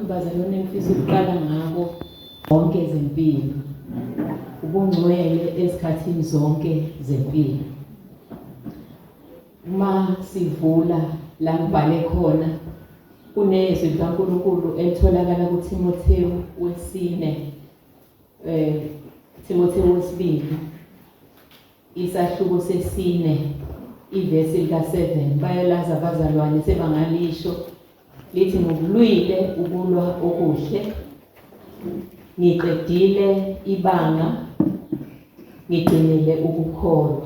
bazalwane ngifisa ukuqala ngako zonke zempilo. Ubungcwele ezikhathini zonke zempilo. Uma sivula la ngibhale khona kunezwi likaNkulunkulu elitholakala kuThimothewu wesine Timothewu wesibili isahluko sesine ivesi lika-7 bayalazi abazalwane sebangalisho lithi ngokulwile ukulwa okuhle ngiqedile ibanga ngigcinile ukukholwa.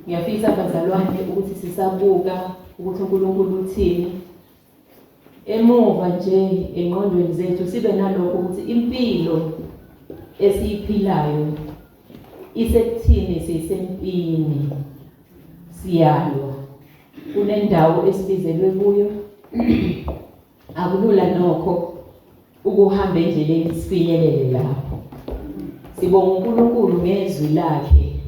Ngiyafisa bazalwane ukuthi sisabuka ukuthi uNkulunkulu uthini emuva nje engqondweni zethu sibe nalokho ukuthi impilo esiyiphilayo isekuthini sisempini siyalwa kunendawo esibizelwe kuyo akulula nokho ukuhamba endleleni sifinyelele lapho sibonga uNkulunkulu ngezwi lakhe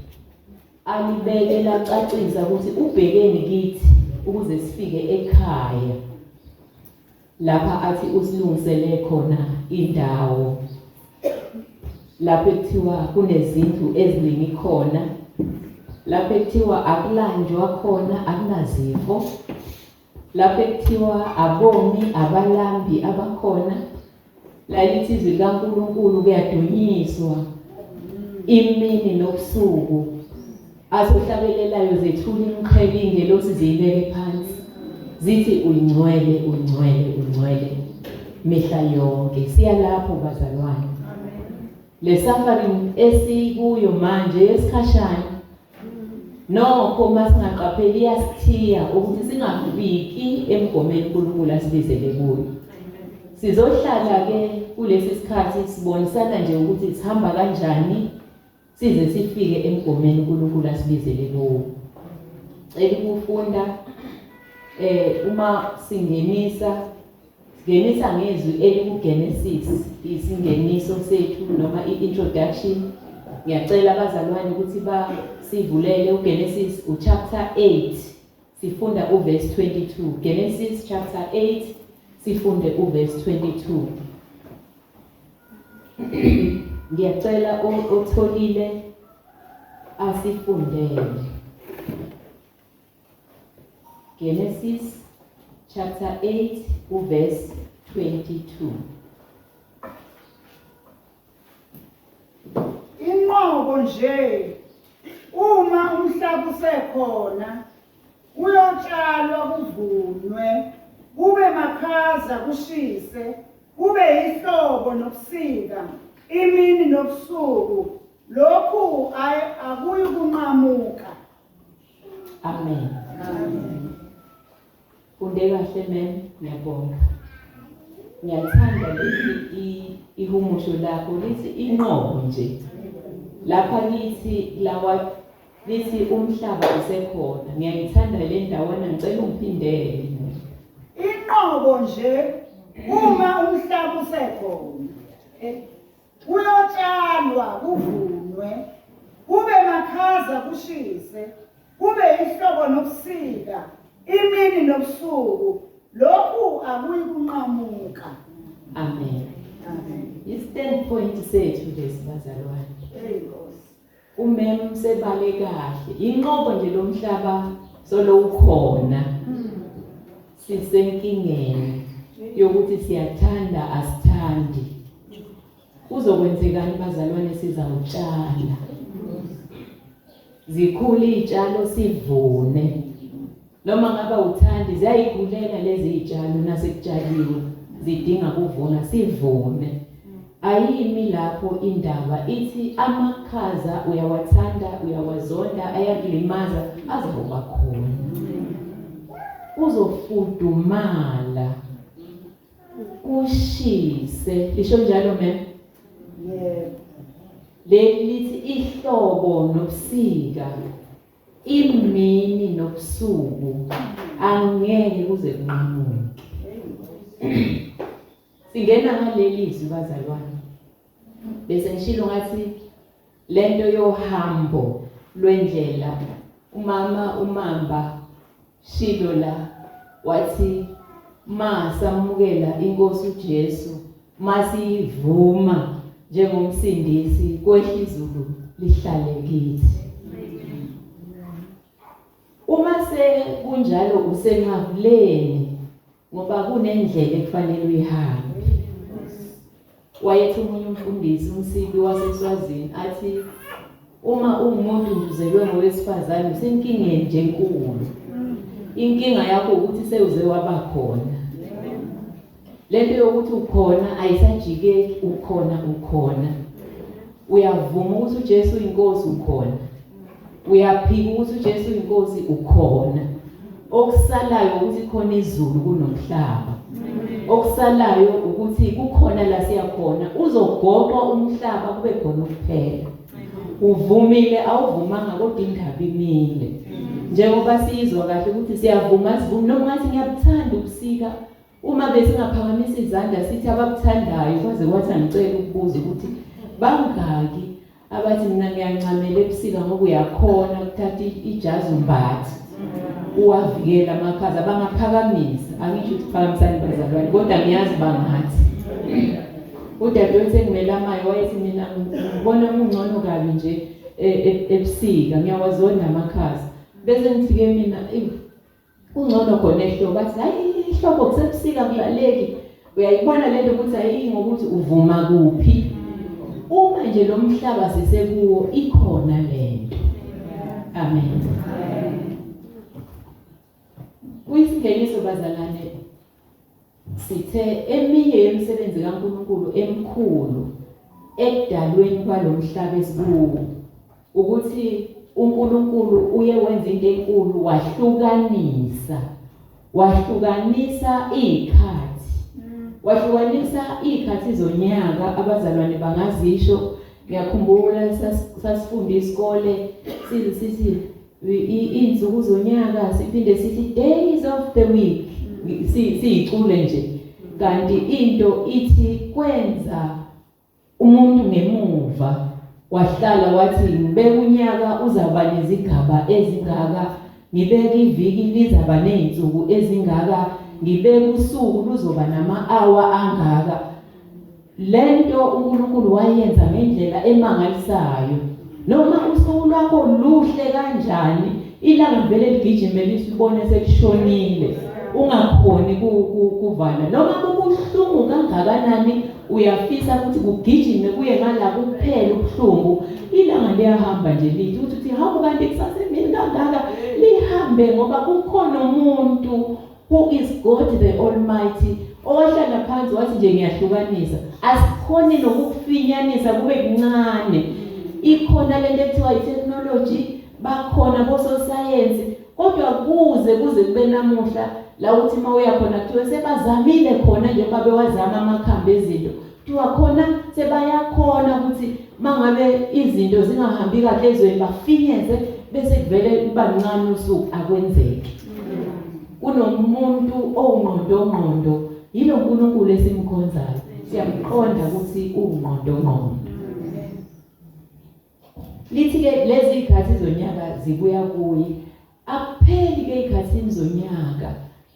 alibeke lacacisa ukuthi ubhekeni kithi ukuze sifike ekhaya lapha athi usilungisele khona indawo lapho ekuthiwa kunezindlu eziningi khona lapho ekuthiwa akulanjwa khona akunazifo lapho ekuthiwa abomi abalambi abakhona lalithi izwi likaNkulunkulu kuyadunyiswa imini nobusuku azohlabelelayo zethula imiqhele ingelosi ziyibeke phansi zithi uyingcwele uyingcwele uyingcwele mihla yonke siyalapho bazalwane le suffering esikuyo manje yesikhashana Nokho uma singaqapheli iyasithiya ukuthi singafiki emgomeni uNkulunkulu asibizele kuyo. Sizohlala ke kulesi sikhathi sibonisana nje ukuthi sihamba kanjani size sifike emgomeni uNkulunkulu asibizele kuwo. Cela ukufunda uma singenisa Singenisa ngezwi elikuGenesis, isingeniso sethu noma i-introduction. Ngiyacela abazalwane ukuthi basivulele uGenesis uchapter 8 sifunda uverse 22. Genesis chapter 8 sifunde uverse 22. Ngiyacela otholile asifundele. Genesis chapter 8 uverse 22. Inqobo nje uma umhlaba usekhona kuyotshalwa kuvunwe kube makhaza kushise kube yihlobo nobusika imini nobusuku lokhu akuyi kunqamuka. Amen. Amen. Funde kahle ma'am, ngiyabonga. Ngiyathanda leli ihumusho lakho lithi inqobo nje. Lapha lithi lawa lithi umhlaba usekhona. Ngiyayithanda le ndawana ngicela ungiphindele. Inqobo nje uma umhlaba usekhona. Kuyotshalwa kuvunwe, kube makhaza kushise, kube ihlobo nobusika, imini nobusuku, lokhu akuyi kunqamuka. Amen. Amen. I-standpoint sethu lesi bazalwane. Hey Nkosi. Umem sebale kahle. Inqobo nje lomhlaba solo ukhona. Sisenkingeni yokuthi siyathanda asithandi. Kuzokwenzekani bazalwane sizawutshala. Zikhula izitshalo sivune. Noma ngaba uthandi ziyayigulela lezi izitshalo nasekutshaliwe zidinga kuvuna sivune. Ayimi lapho indaba ithi amakhaza uyawathanda uyawazonda ayakulimaza azoba khona. Uzofudumala kushise lisho njalo ma'am. Yebo. Leli lithi ihlobo nobusika imini nobusuku angeke kuze kunqamuke. Singena ngaleli zwi bazalwane. Bese ngishilo ngathi lento yohambo lwendlela umama umamba shilo la wathi Masamukela inkosi uJesu, masiyivuma njengomsindisi, kwehla izulu lihlale kithi. Uma sekunjalo usenqabuleni ngoba kunendlela ekufanele uyihambe. Wayethi omunye umfundisi umsibi waseSwazini athi uma uwumuntu uzelwe ngowesifazane usenkingeni nje enkulu. Inkinga yakho ukuthi sewuze waba khona. Lento yokuthi ukhona ayisajikeki, ukhona ukhona. Uyavuma ukuthi uJesu uyinkosi ukhona. Uyaphika ukuthi uJesu uyinkosi ukhona. Okusalayo ukuthi khona izulu kunomhlaba. Okusalayo ukuthi kukhona la siya khona, uzogoqwa umhlaba kube khona ukuphela. Uvumile awuvumanga kodwa indaba imile. Njengoba siyizwa kahle ukuthi siyavuma sivuma noma ngathi ngiyabuthanda ubusika. Uma besingaphakamisa izandla sithi abakuthandayo kwaze kwathi angicela ukubuza ukuthi bangaki abathi mina ngiyancamela ebusika ngoba uyakhona ukuthatha ijazi umbathe uwavikela amakhaza. Bangaphakamisa, angisho ukuthi phakamisani bazalwane, kodwa ngiyazi bangathi. Udadewethu engimelamayo wayethi mina ngibona kungcono kabi nje ebusika, ngiyawazonda amakhaza. Bese ngithi-ke mina kungcono khona ehlobo, bathi hayi ihlobo kusebusika kulaleki. Uyayibona lento ukuthi ayiyi ngokuthi uvuma kuphi. Uma nje lo mhlaba sisekuwo ikhona lento. Amen. Kuyisingeniso bazalwane, sithe eminye yemisebenzi kaNkulunkulu emkhulu ekudalweni kwalomhlaba esikuwo ukuthi uNkulunkulu uye wenza into enkulu, wahlukanisa wahlukanisa izikhathi, wahlukanisa izikhathi zonyaka. Abazalwane bangazisho, ngiyakhumbula sasifunda isikole sithi iy'nsuku zonyaka, siphinde sithi days of the week, siyicule nje, kanti into ithi kwenza umuntu ngemuva wahlala wathi ngibeka unyaka uzawuba nezigaba ezingaka, ngibeka iviki lizaba nezinsuku ezingaka, ngibeka usuku luzoba nama-hour angaka. Lento uNkulunkulu wayenza ngendlela emangalisayo. Noma usuku lwakho luhle kanjani, ilanga vele ligijime lisibone selishonile, ungakhoni kuvala. Noma kubuhlungu kangakanani, uyafisa ukuthi kugijime kuye ngala kuphele ubuhlungu, ilanga liyahamba nje lithi uthi hawu kanti kusasemini kangaka, lihambe ngoba kukhona umuntu who is God the Almighty owahlala phansi wathi nje ngiyahlukanisa. Asikhoni nokukufinyanisa kube kuncane. Ikhona lento ekuthiwa i-technology, bakhona bososayensi, kodwa kuze kube namuhla la uthi uma uya khona kuthiwe sebazamile khona njengoba bewazama amakhambi ezinto, kuthiwa khona sebayakhona ukuthi mangabe izinto zingahambi kahle ezweni bafinyeze bese kuvele kuba ncane usuku. Akwenzeki. Kunomuntu owungqondongqondo, yilo uNkulunkulu esimkhonzayo, siyamqonda ukuthi uwungqondongqondo. Lithi-ke lezi zikhathi zonyaka zibuya kuye, akupheli-ke ey'khathini zonyaka,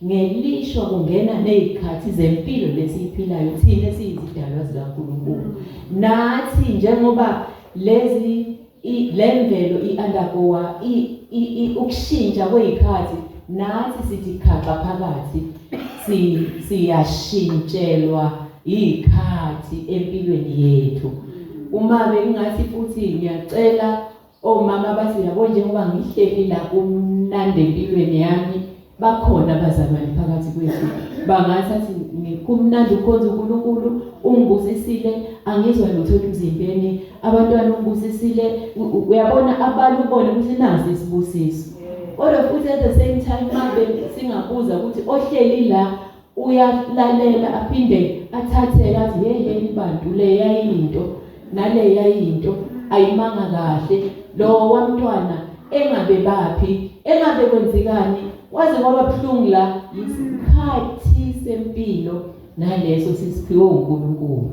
ngelishwa kungena ney'khathi zempilo lesiyiphilayo thina esiyizidalwa zikaNkulunkulu. Nathi njengoba lezi lemvelo i-undergoa ukushintsha kwey'khathi, nathi sithi khaxa phakathi, siyashintshelwa iy'khathi empilweni yethu. Uma bengingathi futhi ngiyacela omama bathi yabo njengoba ngihleli la kumnandi empilweni yami, bakhona abazalwane phakathi kwethu bangathi athi kumnandi ukukhonza uNkulunkulu, ungibusisile, angizwa lutho emzimbeni, abantwana ungibusisile. Uyabona abantu ubone ukuthi nazi isibusiso. Kodwa futhi at the same time mabe singabuza ukuthi ohleli la uyalalela aphinde athatheke athi hey bantu le yayinto nale yayinto ayimanga kahle, lo wamntwana engabe baphi, engabe kwenzikani, waze kwaba buhlungu la. Isikhathi sempilo naleso sisiphiwe uNkulunkulu.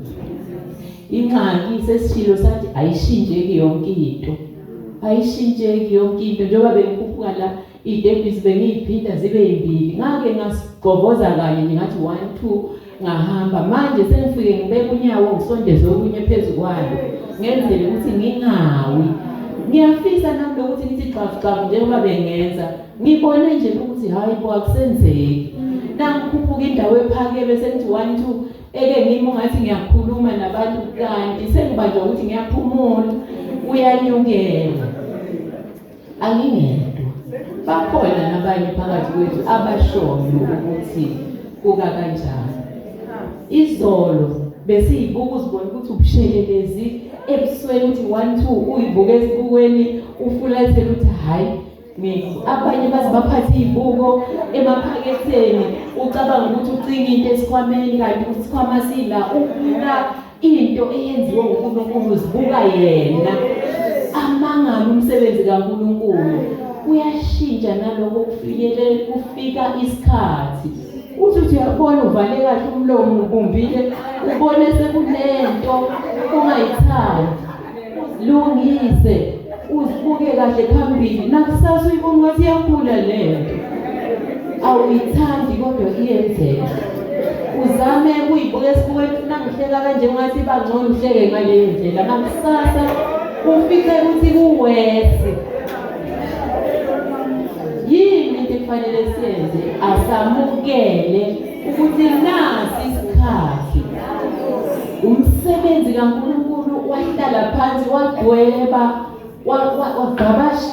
Ingxaki sesishilo sathi ayishintsheki yonke into, ayishintsheki yonke into. Njengoba bengikhuphuka la Iy'tebhisi bengiy'phinda zibe yimbili. Ngake ngasigqoboza kanye nje ngathi 1 2 ngahamba. Manje sengifike ngibeka unyawo ngisondeze okunye phezu kwalo ngenzele ukuthi ngingawi. Ngiyafisa nami lokuthi ngithi gxavu gxavu njengoba bengenza, ngibone nje ukuthi hayi bo akusenzeki. Nangikhuphuka indawo ephakeme sengithi 1 2 eke ngimi ungathi ngiyakhuluma nabantu kanti sengibanjwa ukuthi ngiyaphumula, uyanyukela. Angingedwa, bakhona nabanye phakathi kwethu abashoyo ukuthi kuka kanjani. Izolo besiyibuka uzibona ukuthi ubushelelezi ebusweni uthi 1 2 uyibuka esibukweni ufulathela uthi hayi abanye baze baphathe iy'buko emaphaketheni ucabanga ukuthi ucinga into esikhwameni kanti isikhwama sila ubuka into eyenziwe uNkulunkulu uzibuka yena. Amangala umsebenzi kaNkulunkulu uyashintsha naloko kufikele kufika isikhathi uthi uthi uyabona uvale kahle umlomo ubumbile ubone sekunento ongayithandi lungise uzibuke kahle phambili nakusasa uyibona ngathi iyakhula lento awuyithandi kodwa iyenzeka uzame ukuyibuka esibukweni nangihleka kanje ngathi bangcono uhleke ngaleyo ndlela nakusasa ufice ukuthi kuwesi yini into ekufanele siyenze asamukele ukuthi nasi isikhathi umsebenzi kaNkulunkulu wahlala phansi wadweba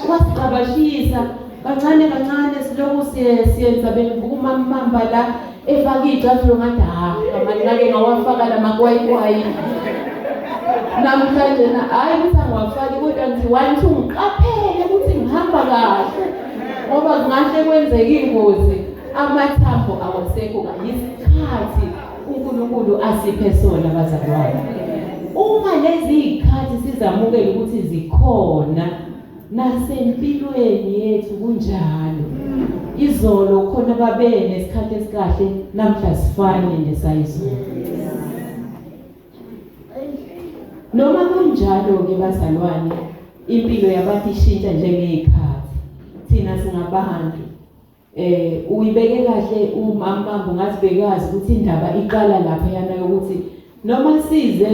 wagqabashisa kancane kancane siloku siyenza bengibuka umamamba la efaka iy'cathulo ngathi ha mani ngake ngawafaka la makwayikwayi namhlanje na hhayi ukuthi angiwafaki kodwa ngithi one two ngiqaphele ukuthi ngihamba kahle ngoba kungahle kwenzeke ingozi amathambo awasekho yisikhathi uNkulunkulu asiphe sona bazalwane. Uma lezi zikhathi sizamukela ukuthi zikhona nasempilweni yethu kunjalo. Izolo khona babe nesikhathi esikahle namhla sifane nesayizolo. Noma kunjalo ke bazalwane impilo yabantu ishintsha njengezikhathi. Thina singabantu uyibeke kahle umama ngathi bekazi ukuthi indaba iqala lapha yana yokuthi noma size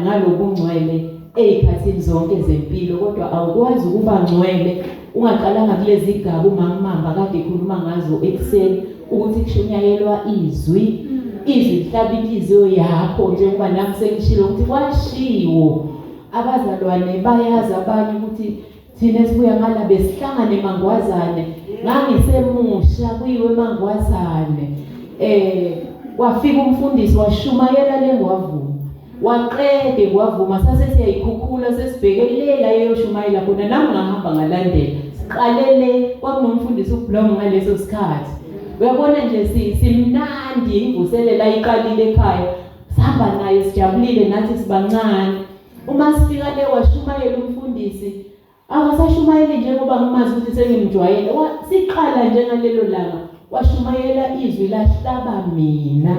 ngalobungcwele ezikhathini zonke zempilo kodwa awukwazi ukuba ngcwele ungaqalanga kulezi gaba umama kade ekhuluma ngazo ekuseni ukuthi kushunyayelwa izwi izwi lihlaba inhliziyo yakho njengoba nami sengishilo ukuthi kwashiwo abazalwane bayazi abanye ukuthi thina sibuya ngala besihlangane emangwazane ngangisemusha kuyiwe emangwazane wafika umfundisi washumayela lengwavuma waqede ngwavuma sase siyayikhukhula sesibhekelela eyoshumayela khona nami ngahamba ngalandela siqalele kwakunomfundisi uBlom ngaleso sikhathi uyabona nje simnandi imvuselela iqalile ekhaya sihamba naye sijabulile nathi sibancane uma sifika le washumayela umfundisi akasashumayeli njengoba ngimazi ukuthi sengimjwayele siqala njengalelo langa washumayela izwi lahlaba mina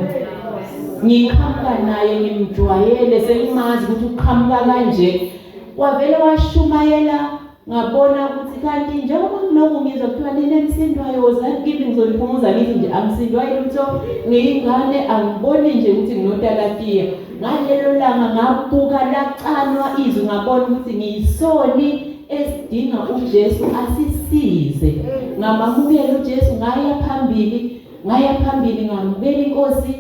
ngiqhamuka naye ngimjwayele sengimazi ukuthi uqhamuka kanje wavele washumayela ngabona ukuthi kanti njengoba ngiloku ngizwa kuthiwa nina emsindwayo wozani kimi ngizoniphumuza ngithi nje angisindwayo lutho ngiyingane angiboni nje ukuthi nginotalatiya ngalelo langa ngabuka lacanwa izwi ngabona ukuthi ngiyisoni esidinga uJesu asisize ngamamukela uJesu ngaya phambili ngamukela inkosi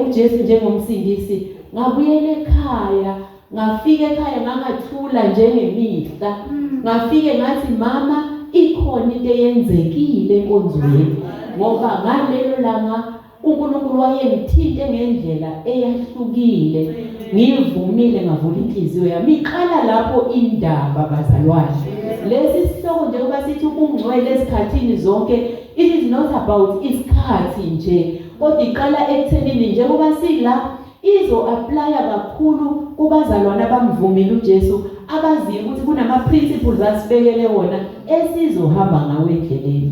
uJesu njengomsindisi ngabuyela ekhaya ngafika ekhaya ngangathula njengemihla ngafike ngathi mama ikhona into eyenzekile enkonzweni ngoba ngalelo langa uNkulunkulu wayengithinte ngendlela eyahlukile ngivumile ngavula inhliziyo yami iqala lapho indaba bazalwane lesi sihloko njengoba sithi ubungcwele esikhathini zonke it is not about isikhathi nje kodwa iqala ekuthenini njengoba sila izo applya kakhulu kubazalwane abamvumile uJesu abaziyo ukuthi kunama principles asibekele wona esizohamba ngawo endleleni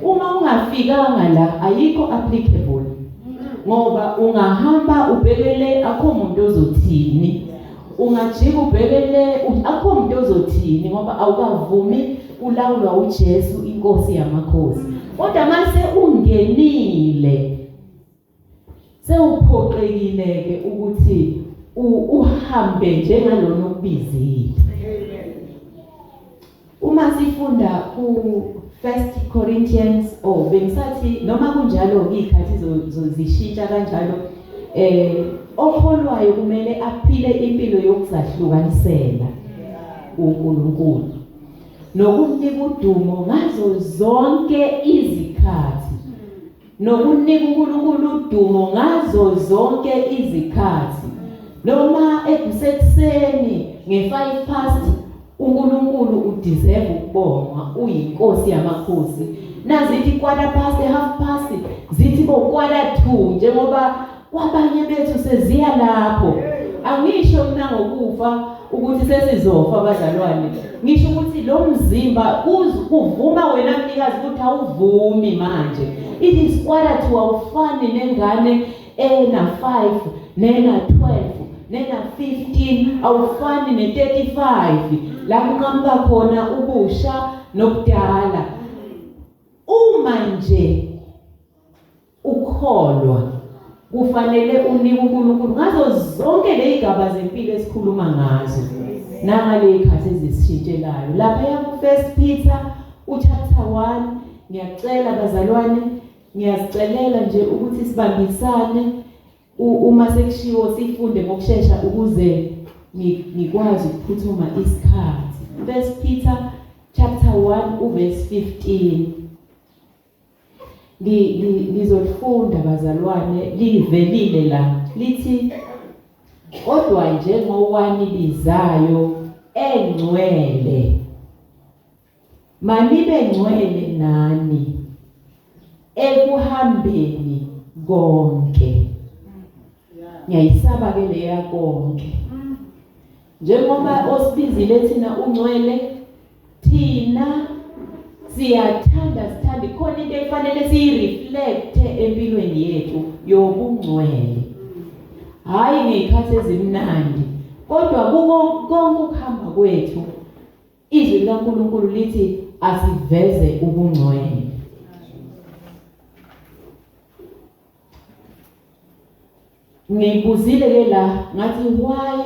uma ungafikanga la ayikho applicable ngoba ungahamba ubhekele akho umuntu ozothini ungajika ubhekele akho umuntu ozothini ngoba awukavumi ulawulwa uJesu inkosi yamakhosi. Kodwa mase ungenile sewuphoqekile ke ukuthi uhambe njengalona okubizile. Uma sifunda ku First Corinthians, oh bengisathi noma kunjalo izikhathi zishintsha kanjalo, okholwayo kumele aphile impilo yokuzahlukanisela uNkulunkulu nokumnika udumo ngazo zonke izikhathi, nokunika uNkulunkulu udumo ngazo zonke izikhathi. Noma ekusekuseni nge-5 past, uNkulunkulu udeserve ukubongwa, uyinkosi yamakhosi. Nazithi quarter past, half past, zithi bo quarter to, njengoba kwabanye bethu seziya lapho. Angisho mina ngokufa ukuthi sesizofa bazalwane, ngisho ukuthi lo mzimba kuvuma wena mnikazi ukuthi awuvumi manje. It is quarter to, awufani nengane ena 5 nena 12 nena 15, awufani ne 35 la kunqamuka khona ubusha nobudala. Uma nje ukholwa kufanele unike uNkulunkulu ngazo zonke lezigaba zempilo esikhuluma ngazo nangale ikhathi ezisishintshelayo. Lapha ku First Peter uchapter 1, ngiyacela bazalwane, ngiyazicelela nje ukuthi sibambisane uma sekushiwo sifunde ngokushesha ukuze ngikwazi ukuphuthuma isikhathi. First Peter chapter 1 uverse 15. Ngizolifunda bazalwane, livelile la, lithi kodwa njengowani bizayo engcwele, manibe ngcwele nani ekuhambeni konke. Ngiyayisaba ke leya konke, njengoba osibizile thina ungcwele, thina siyathanda sithanda khona into efanele siyireflect empilweni yethu yobungcwele, hayi ngezikhathi ezimnandi, kodwa kuko konke ukuhamba kwethu. Izwi likaNkulunkulu lithi asiveze ubungcwele. Ngibuzile ke la ngathi why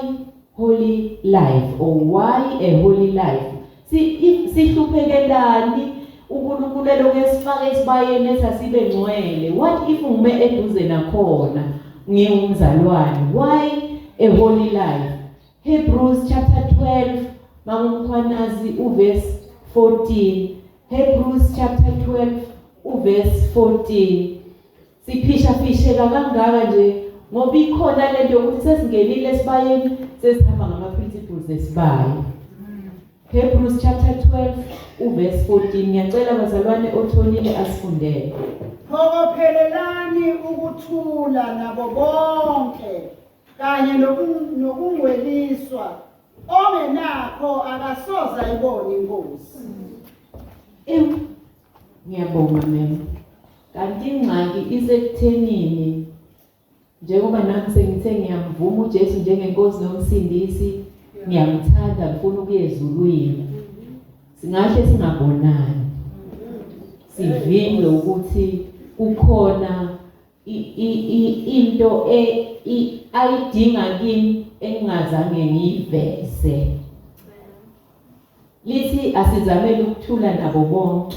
holy life or why a holy life? Sihluphekelani uNkulunkulu elokhu esifake esibayeni esasibe ngcwele? What if ngime eduze nakhona ngiwumzalwane? Why a holy life? Hebrews chapter 12, Mamumkhwanazi, uverse 14. Hebrews chapter 12 uverse 14. Siphisha fisheka kangaka nje ngoba ikhona lento yokuthi sesingenile esibayeni, sesihamba ngama principles esibaya. Hebrews chapter 12 uverse 14. Ngiyacela bazalwane otholile asifundele. Phokophelelani ukuthula nabo bonke kanye nokungweliswa, ongenakho akasoze ayibone inkosi. Ewu, ngiyabonga mem. Kanti ingxaki isekuthenini, njengoba nami sengithe ngiyamvuma uJesu njengenkosi nomsindisi, ngiyamthanda, ngifuna ukuya ezulwini, singahle singabonani, sivimbe ukuthi kukhona into ayidinga kimi engingazange ngiyiveze. Lithi asizamele ukuthula nabo bonke.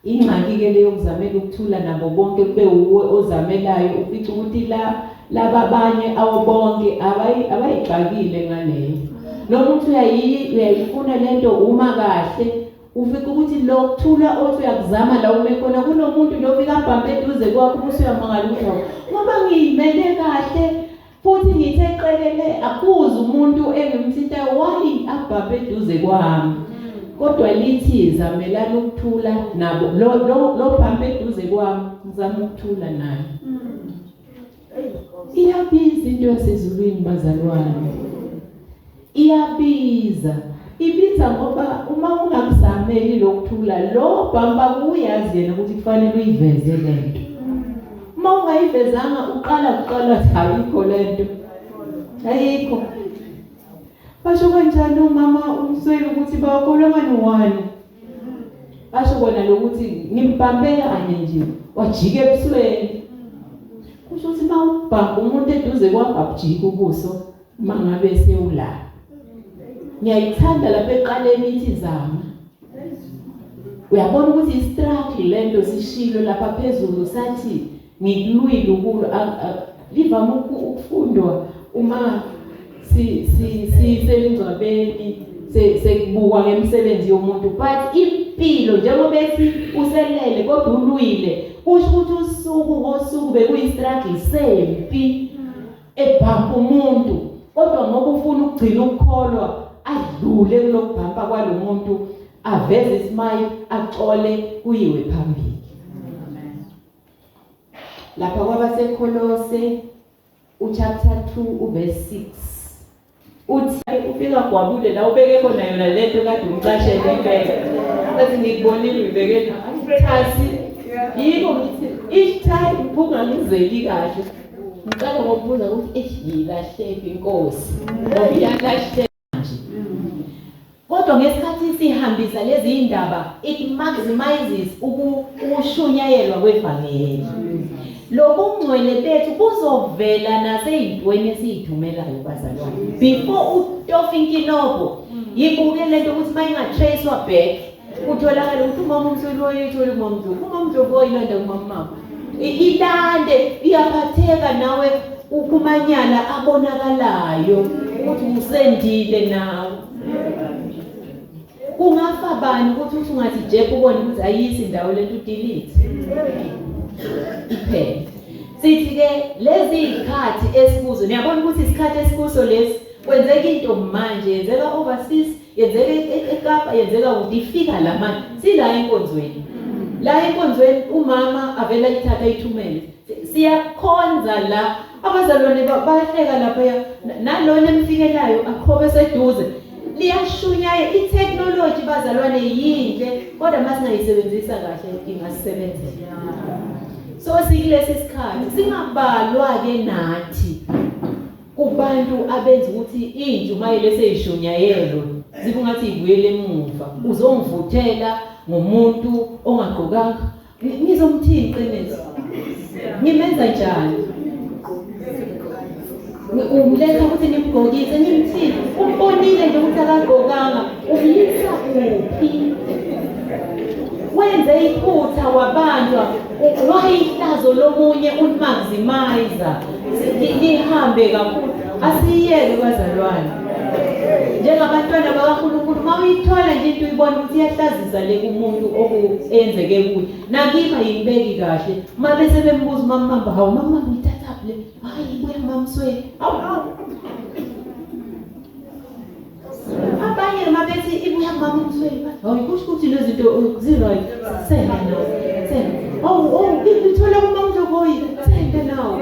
Ingxaki ke leyo kuzamela ukuthula nabo bonke, kube uwe ozamelayo, ufica ukuthi la laba abanye awobonke abayixakile ngaleyo. Noma uthi uyayifuna lento uma kahle, ufika ukuthi lo kuthula othi uyakuzama la ume khona, kunomuntu lo fika abhambe eduze kwakho, ubuse uyamangala ukuthi hawu, ngoba ngiyimele kahle futhi ngithe qelele, akuze umuntu engimthinta, why abhambe eduze kwami? Kodwa lithi zamelana ukuthula nabo. Lo bhambe eduze kwami, ngizama ukuthula naye. Iyabiza into yasezulwini bazalwane, iyabiza, ibiza ngoba uma ungakuzameli lokuthula, lo bhamba uyazi yena ukuthi kufanele uyiveze lento. Uma ungayivezanga uqala kuqala ayikho lento, ayikho. Basho kanjani umama umsweli ukuthi bakholwa ngani one? Basho kona lokuthi ngimbambe kanye nje wajika ebusweni. Kusho ukuthi uma ubhamba umuntu eduze kwakho abujiki ubuso uma ngabe sewula. Ngiyayithanda lapha eqaleni ithi zama. Uyabona ukuthi i-struggle lento sishilo lapha phezulu sathi ngikulwile ukulo livame ukufundwa uma si si sisemngcwabeni sekubukwa ngemisebenzi yomuntu but impilo njengoba ethi uselele kodwa ulwile kusho ukuthi usuku ngosuku bekuyi-struggle sempi ebhampa umuntu kodwa ngoba ufuna ukugcina ukukholwa adlule kulokubhampa kwalomuntu aveze ismile axole kuyiwe phambili. Lapha kwabaseKolose uchapter 2 uverse 6 uthi ufika gwabule la ubeke khona yona lento kade umcashele ibeke athi ngikubonile uyibeke thasi yiko ngithi each time ungangizeli kahle ngiqala ngokubuza ukuthi eish yilahleki inkosi ngoba iyalahleka nje. Kodwa ngesikhathi sihambisa lezi indaba it maximizes ukushunyayelwa kwevangeli. Lobungcwele bethu buzovela naseyintweni esiyithumelayo bazalwane. Before utofa inkinobho yibuke lento ukuthi mayingatracewa back kutholakala ukuthi umama umsweli wayeyithola umama Ndlovu, umama Ndlovu wayilanda kumama mama. Ilande iyaphatheka nawe kumanyala abonakalayo ukuthi usendile nawe. Kungafa bani ukuthi uthi ungathi Jeff ubone ukuthi ayisi indawo lento udelete. Iphele. Sithi ke lezi izikhathi esikuzo niyabona ukuthi isikhathi esikuso lesi kwenzeka into manje yenzeka overseas yenzeka eKapa yenzeka kude ifika la manje sila enkonzweni la enkonzweni umama avela ithatha ithumele siyakhonza la abazalwane bahleka lapha nalona emfikelayo akhobe seduze liyashunyaya i-technology bazalwane yinhle kodwa uma singayisebenzisa kahle ingasebenzela so sikulesi sikhathi singabalwa-ke nathi kubantu abenza ukuthi iy'ntshumayelo eseyishunyayelwe zibe ungathi ibuyele emuva uzongivuthela ngomuntu ongagqokanga ngizomthini iqiniso ngimenza njani umletha ukuthi nimgqokise nimthini umbonile nje ukuthi akagqokanga umyisa kuphi wenze iphutha wabanjwa wayihlazo lomunye ulimaximizer lihambe kakhulu asiyeke bazalwane njengabantwana bakaNkulunkulu uma uyithola nje into uyibona ukuthi iyahlazisa le kumuntu okuyenzeke kuye nakimi ayingibeki kahle uma bese bembuza umamamba hawu mamamba uyithathaphi le hayi ibuya mamsweli hawu hawu abanye uma bethi ibuya kumama umsweli bathi hawu kusho ukuthi lezi zinto zi-right senda nawo senda oh oh ithola kumama umdlokoyi senda nawo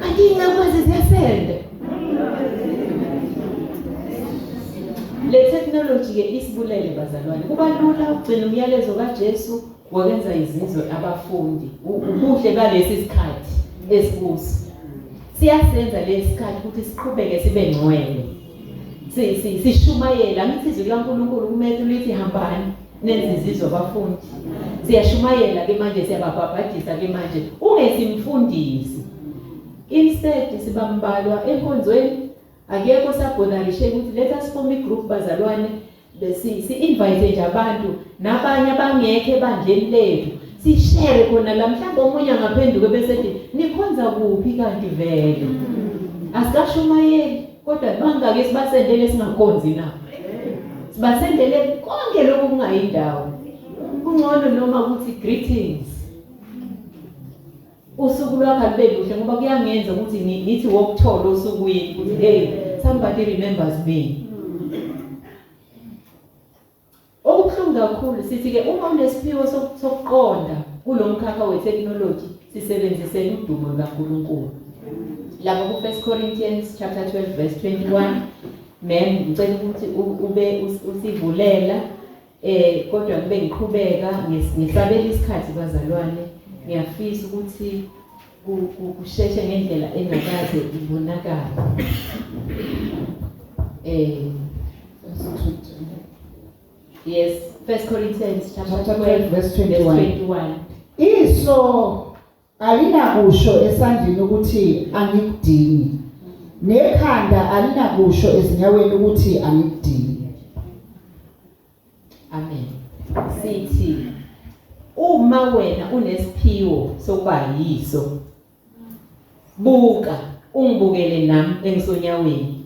kanti iy'ncekwazi ziyasenda le technology-ke isibulele bazalwane kuba lula ukugcina umyalezo kaJesu wokwenza izizwe abafundi ubuhle balesi sikhathi esikuso siyasenza lesi sikhathi ukuthi siqhubeke sibe ngcwele sishumayela angithi izwi likaNkulunkulu kumele lithi hambani nenze izizwe abafundi siyashumayela ke manje siyababhabhadisa ke manje ungesimfundisi instead sibambalwa enkonzweni akekho sabhodarishe ukuthi let us form a group bazalwane si-invite nje abantu nabanye abangekho ebandleni lethu sishere khona la mhlawumbe omunye angaphenduke bese ethi nikhonza kuphi kanti vele asikashumayeli kodwa bangaki sibasendele singakhonzi na sibasendele konke lokhu kungayindawo kungcono noma ukuthi greetings usuku lwakho alube luhle ngoba kuyangenza ukuthi ngithi wokuthola osukwini ukuthi hey somebody remembers me okubuhlungu kakhulu sithi ke uma unesiphiwo sokuqonda kulomkhakha wetechnology sisebenziseni udumo lukaNkulunkulu lapho ku 1 Corinthians chapter 12 verse 21 ma'am ngicela ukuthi ube usivulela Eh kodwa ngibe ngiqhubeka ngisabela isikhathi bazalwane ngiyafisa ukuthi kusheshe ngendlela engakaze ibonakale. Eh Yes, 1 Corinthians chapter Chapter 12 12 verse 21. 21. Iso alinakusho esandleni ukuthi angikudingi. Nekhanda alinakusho ezinyaweni ukuthi angikudingi. Amen. Sithi uma wena unesiphiwo sokuba yiso buka ungibukele nami engisonyaweni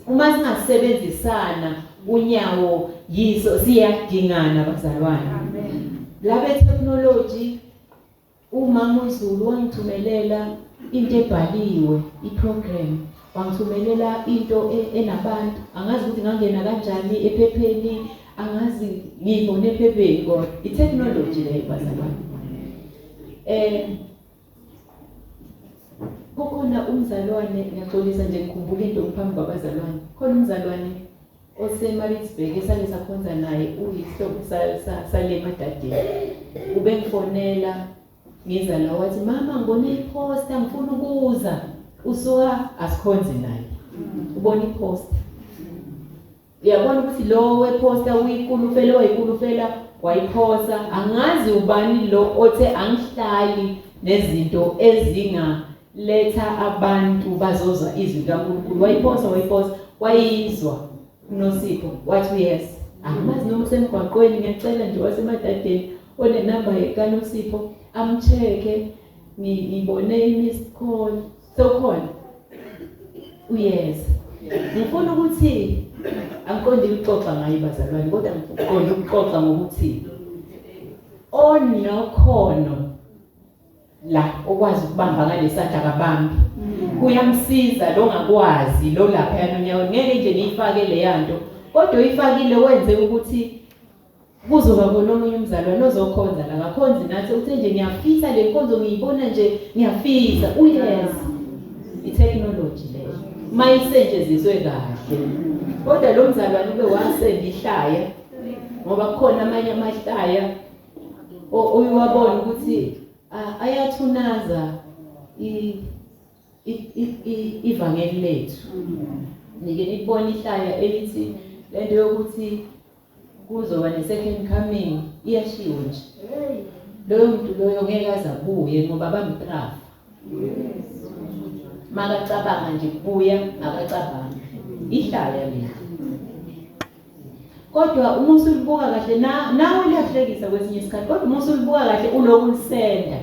uma singasebenzisana unyawo yiso siyadingana bazalwane. Amen. Labe technology umama uZulu wangithumelela into ebhaliwe iprogram wangithumelela into enabantu angazi ukuthi ngangena kanjani ephepheni angazi ngiyibone ephepheni kodwa i-technology leyo bazalwane. Kukhona umzalwane ngiyaxolisa nje ngikhumbula into phambi kwabazalwane. Khona umzalwane oseMaritzburg esake sakhonza naye uyisihlobo sale emadadeni. Ubengifonela ngiza la wathi mama ngibone iposter ngifuna ukuza. Usuka asikhonze naye. Ubona iposter. Uyabona ukuthi lo weposter uyikulufela wayikulufela wayiphosa angazi ubani lo othe angihlali nezinto ezingaletha abantu bazozwa izwi likaNkulunkulu. Wayiphosa wayizwa uNosipho wathi yes. Angimazi noma usemgwaqweni ngiyacela nje wasemadadeni onenamba kaNosipho amcheck-e ngibone i-missed call sewukhona uyeza. Ngifuna ukuthi angiqondi ukuxoxa ngayo bazalwane kodwa ngiqonde ukuxoxa ngokuthi onokhono la okwazi ukubamba ngalesandla kabambi kuyamsiza lo ngakwazi lo lapha yanonyawo ngeke nje ngiyifake le yanto kodwa uyifakile wenze ukuthi kuzoba khona omunye umzalwane ozokhonza la ngakhonzi nathi uthe nje ngiyafisa le nkonzo ngiyibona nje ngiyafisa uyeza. I-technology leyo mayisetshenziswe kahle kodwa lo mzalwane ube wasenda ihlaya ngoba kukhona amanye amahlaya uyawabona ukuthi ayathunaza ivangeli lethu. Nike nibone ihlaya elithi lento yokuthi kuzoba ne-second coming iyashiwo nje. Loyo muntu loyo ngeke aze abuye ngoba bamtrafa. Makacabanga nje kubuya akacabanga. Ihlaya leli. Kodwa uma usulibuka kahle nawe liyahlekisa kwesinye isikhathi kodwa uma usulibuka kahle uloku ulisenda.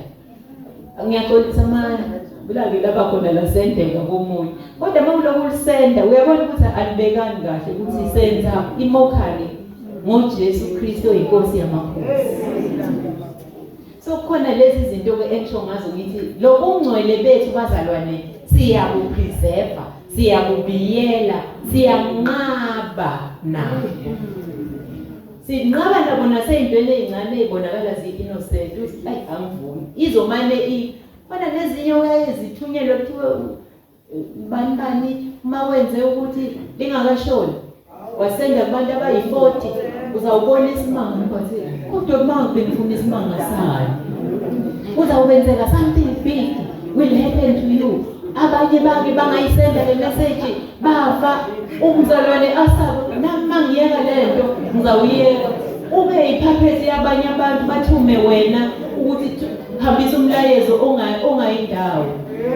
Ngiyaxolisa manje kulake lapha khona la sendeka komunye. Kodwa uma uloku ulisenda uyabona ukuthi alibekani kahle ukuthi senza imokhali ngoJesu Kristu oyinkosi yamakhosi. So kukhona lezi zinto ke engisho ngazo ngithi lobungcwele bethu bazalwane siyabupreserve, siyabubiyela, siyanqaba nabo. Sinqaba nabo naseyintweni ezincane ezibonakala zi-innocent uthi ayi angivumi. Izomane khona nezinye uyaye zithunyelwe kuthiwe bani bani uma wenze ukuthi lingakashoni wasenda kubantu abayi-40 uzawubona isimanga bathi kodwa uma bengifuna isimanga sani uzawubenzeka something big will happen to you. Abanye bake bangayisenda le message bafa umzalwane asabe nami mangiyeka lento ngizawuyeka ube yiphaphethi yabanye abantu bathume wena ukuthi hambisa umlayezo ongayindawo.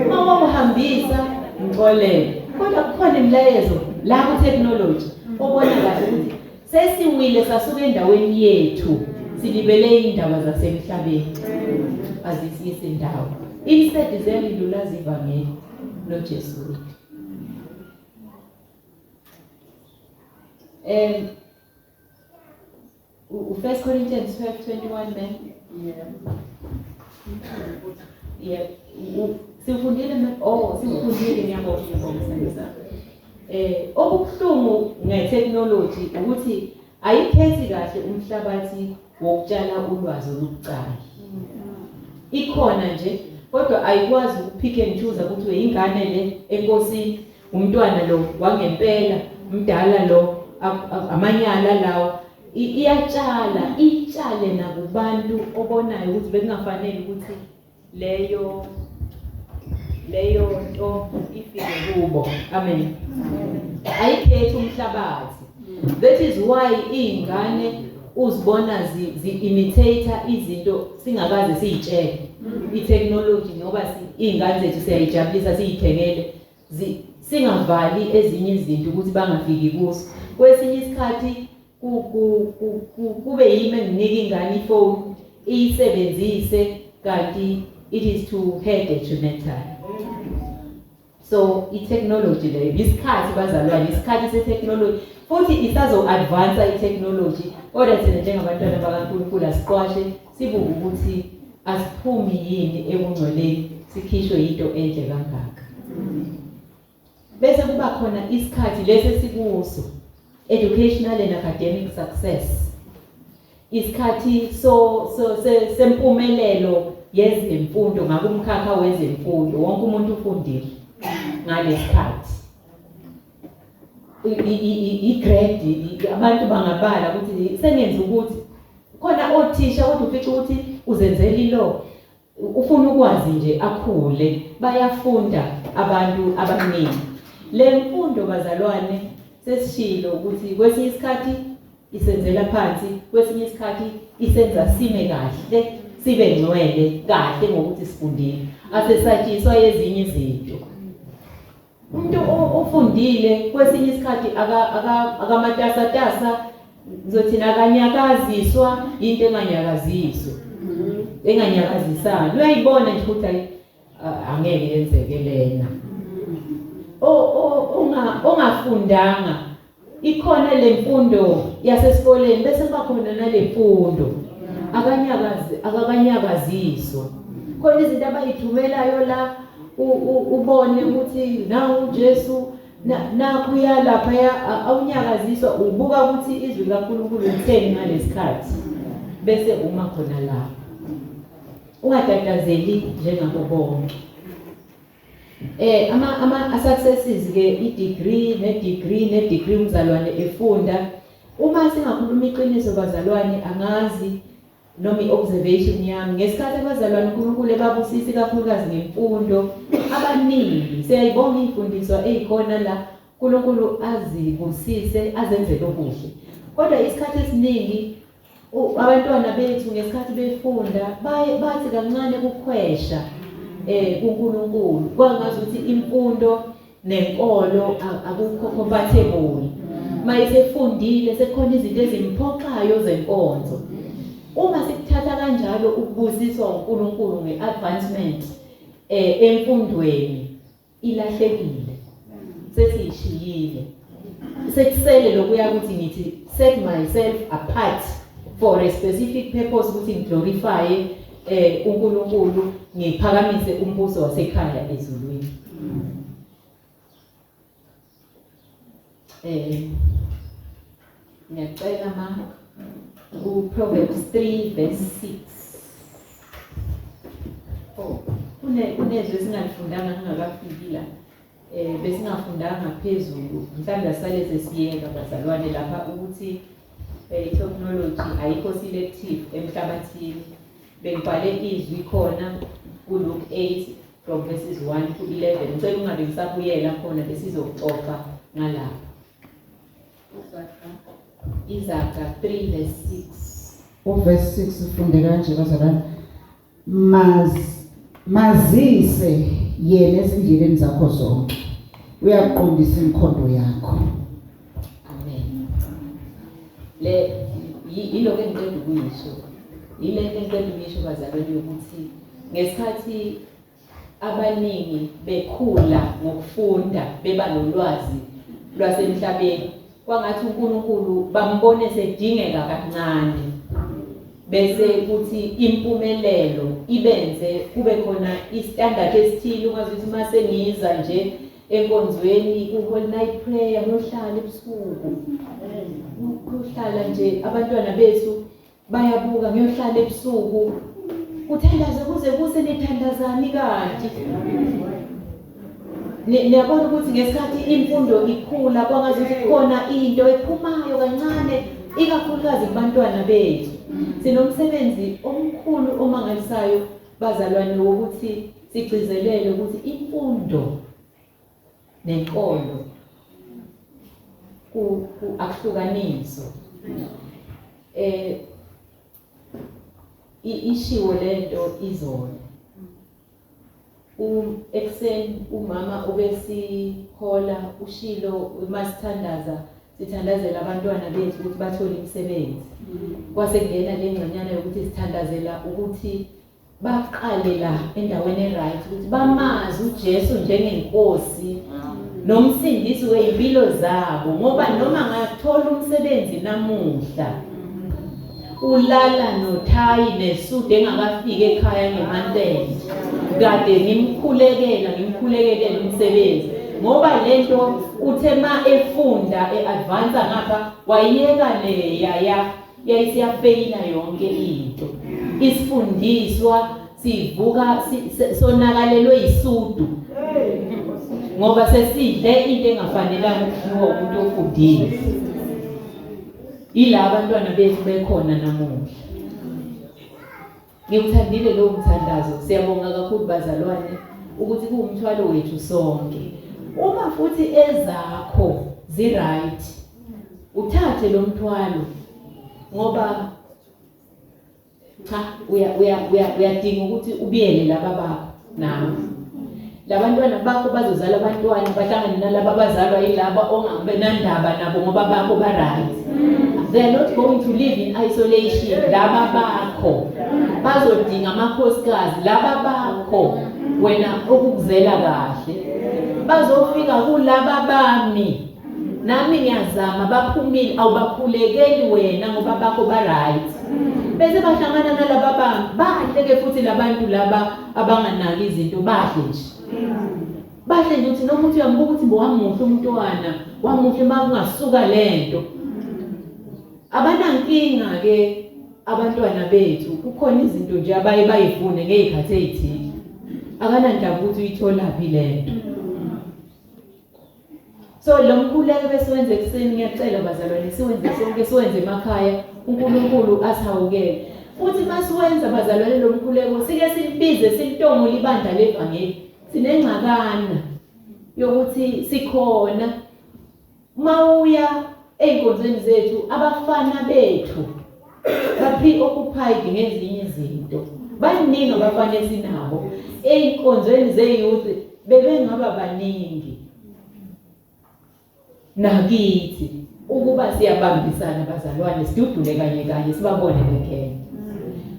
Uma wawuhambisa ngixolele kodwa kukhona imilayezo la ku technology obona kahle ukuthi sesiwile sasuka endaweni yethu silibele indaba zasemhlabeni azisiyise indawo. Instead ziyalilulaza ivangeli loJesu. 1 Corinthians 12:21 man. Yeah. Siwufundile man? Oh, siwufundile ngiyabonga ngiyabonga. Okubuhlungu ngetechnology ukuthi ayikhethi kahle umhlabathi wokutshala ulwazi olubucayi. Ikhona nje kodwa ayikwazi ukupick and choose ukuthi uyingane le enkosini, umntwana lo wangempela, umdala lo amanyala lawo. Iyatshala, itshale nakubantu obonayo ukuthi bekungafanele ukuthi leyo nto ifike kubo. Amen. Ayikhethi umhlabathi. That is why iy'ngane uzibona zi-imitate izinto singakaze siyitshele. I-technology ngoba iy'ngane zethu siyayijabulisa siyithengele, singavali ezinye izinto ukuthi bangafiki kuzo. Kwesinye isikhathi kube yimi enginika ingane ifoni iyisebenzise, kanti it is to her detrimental. So i-technology leyo, isikhathi bazalwane, isikhathi se-technology, futhi isazo-advance i-technology, kodwa thina njengabantwana bakaNkulunkulu asiqwashe sibuke ukuthi asiphumi yini ebungcweleni sikhishwe into enhle kangaka. Bese kuba khona isikhathi lesi esikuso, educational and academic success, isikhathi so sempumelelo yezemfundo ngakumkhakha wezemfundo. Wonke umuntu ufundile ngalesikhathi, i-grade, abantu bangabala ukuthi sengenza ukuthi khona othisha, kodwa ufica ukuthi uzenzela ilo, ufuna ukwazi nje akhule. Bayafunda abantu abaningi. Le mfundo bazalwane, sesishilo ukuthi kwesinye isikhathi isenzela phansi, kwesinye isikhathi isenza sime kahle, sibe ngcwele kahle ngokuthi sifundile, asesatshiswa ezinye izinto. Umuntu ofundile kwesinye isikhathi akamatasatasa, ngizothina akanyakaziswa into enganyakaziswa, enganyakazisani. Uyayibona nje ukuthi hayi, angeke yenzeke lena. Ongafundanga, ikhona lemfundo yasesikoleni, bese kuba khona nalemfundo, akanyakazi, akakanyakaziswa. Khona izinto abayithumelayo la, ubone ukuthi nawu uJesu, nakhu ya lapha ya, awunyakaziswa. Ubuka ukuthi izwi likaNkulunkulu litheni ngalesikhathi, bese uma khona la ungatatazeli njengabo bonke. Ama successes ke, i degree ne degree ne degree, umzalwane efunda. Uma singakhuluma iqiniso bazalwane, angazi noma i-observation yami, ngesikhathi abazalwane uNkulunkulu ebabusisa kakhulukazi ngemfundo, abaningi siyayibonga iy'fundiswa ey'khona la, uNkulunkulu azibusise, azenzele okuhle, kodwa isikhathi esiningi abantwana bethu ngesikhathi befunda baye bathi kancane kukhwesha kuNkulunkulu, kwangazi ukuthi imfundo nenkolo akukho compatible. Mayisefundile sekukhona izinto ezimphoxayo zenkonzo. Uma sikuthatha kanjalo ukubusiswa uNkulunkulu ngeadvancement emfundweni, ilahlekile, sesiyishiyile, sekusele lokuya ukuthi ngithi set myself apart for a specific purpose, ukuthi ngiglorify uNkulunkulu, ngiphakamise umbuso wasekhaya ezulwini. Ngiyacela ma ku Proverbs 3 verse 6. Oh, kunezwi esingalifundanga ngingakafiki la. Besingafundanga phezulu. Mhlawumbe asale sesiyeka bazalwane lapha ukuthi technology ayikho selective emhlabathini. Bengibhale izwi khona ku Luke 8 from verses 1 to 11. Ngicela ungabe ngisabuyela khona, besizoxoxa ngalapha. Izaga 3 verse 6. Uverse 6 ufunde kanje bazalwane: Mazise yena ezindleleni zakho zonke, uyaqondisa imikhondo yakho. Amen. Le yiloko engiqeda ukuyisho. Yile nto engiqeda ukuyisho bazalwane, ukuthi ngesikhathi abaningi bekhula ngokufunda, beba nolwazi lwasemhlabeni, kwangathi uNkulunkulu bambone sedingeka kancane, bese kuthi impumelelo ibenze kube khona istandard esithile. Ungazi ukuthi uma sengiza nje enkonzweni ku-Holy Night Prayer, kuyohlala ebusuku, kuyohlala nje, abantwana bethu bayabuka, ngiyohlala ebusuku kuthandaze kuze kuse. Nithandazani kanti? Niyabona ukuthi ngesikhathi imfundo ikhula, kwangazuthi khona into ephumayo kancane, ikakhulukazi kubantwana bethu. Sinomsebenzi omkhulu omangalisayo bazalwane wokuthi sigcizelele ukuthi imfundo nenkolo. Akuhlukaniswa. Ishiwo lento izolo. Ekuseni umama obesihola ushilo masithandaza sithandazela abantwana bethu ukuthi bathole imisebenzi. Kwase kungena le ngxenyana yokuthi sithandazela ukuthi baqale la endaweni e-right ukuthi bamazi uJesu njengenkosi nomsindisi wezimpilo zabo, ngoba noma ngathola umsebenzi namuhla ulala nothayi nesudu engakafiki ekhaya ngemantende, kade ngimkhulekela ngimkhulekelela umsebenzi, ngoba lento uthe ma efunda e-advance ngapha wayeka leya yayisiyafeyila yonke into. Isifundiswa sivuka sonakalelwe yisudu ngoba sesidle into engafanelanga ukudliwa umuntu ofundile. Ila abantwana bethu bekhona namuhla. Ngiwuthandile lowo mthandazo. Siyabonga kakhulu bazalwane ukuthi kuwumthwalo wethu sonke. Uma futhi ezakho zi-right, uthathe lo mthwalo, ngoba cha uyadinga ukuthi ubiyele laba bakho nawe. Labantwana bakho bazozala abantwana bahlangane nalaba abazalwa yilaba ongabe nandaba nabo ngoba bakho ba right. They are not going to live in isolation. Laba bakho bazodinga amakhosikazi, laba bakho wena okukuzela kahle bazofika kulaba bami. Nami ngiyazama baphumile, awubakhulekeli wena ngoba bakho ba right. Bese bahlangana nalaba bami, bahle ke futhi labantu laba abanganaki izinto, bahle nje. Bahle nje uthi noma uthi uyambuka ukuthi wamuhle umntwana, wamuhle makungasuka lento. Abanankinga ke abantwana bethu, kukhona izinto nje abaye bayifune ngezikhathi ezithile. Akanandaba ukuthi uyitholaphi lento. So lo mkhuleko besiwenze ekuseni, ngiyacela bazalwane siwenze sonke, siwenze emakhaya, uNkulunkulu asihawukele. Futhi masiwenza bazalwane lo mkhuleko sike silibize silitomule ibandla levangeli. Sinengxakana yokuthi sikhona mawuya ey'nkonzweni zethu abafana bethu ba-preoccupied ngezinye izinto. Baningi abafana esinabo ey'nkonzweni ze-youth, bebengaba baningi nakithi ukuba siyabambisana bazalwane, sidudule kanye kanye, sibabone bengena,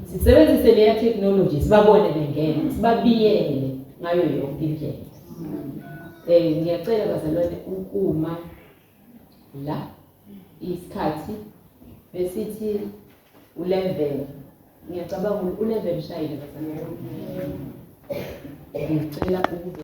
sisebenzise leya technology, sibabone bengena, sibabiyele ngayo yonke indlela. Ngiyacela bazalwane ukuma la isikhathi besithi u11, ngiyacabanga u11 shayile bazalwane. Ngicela ukube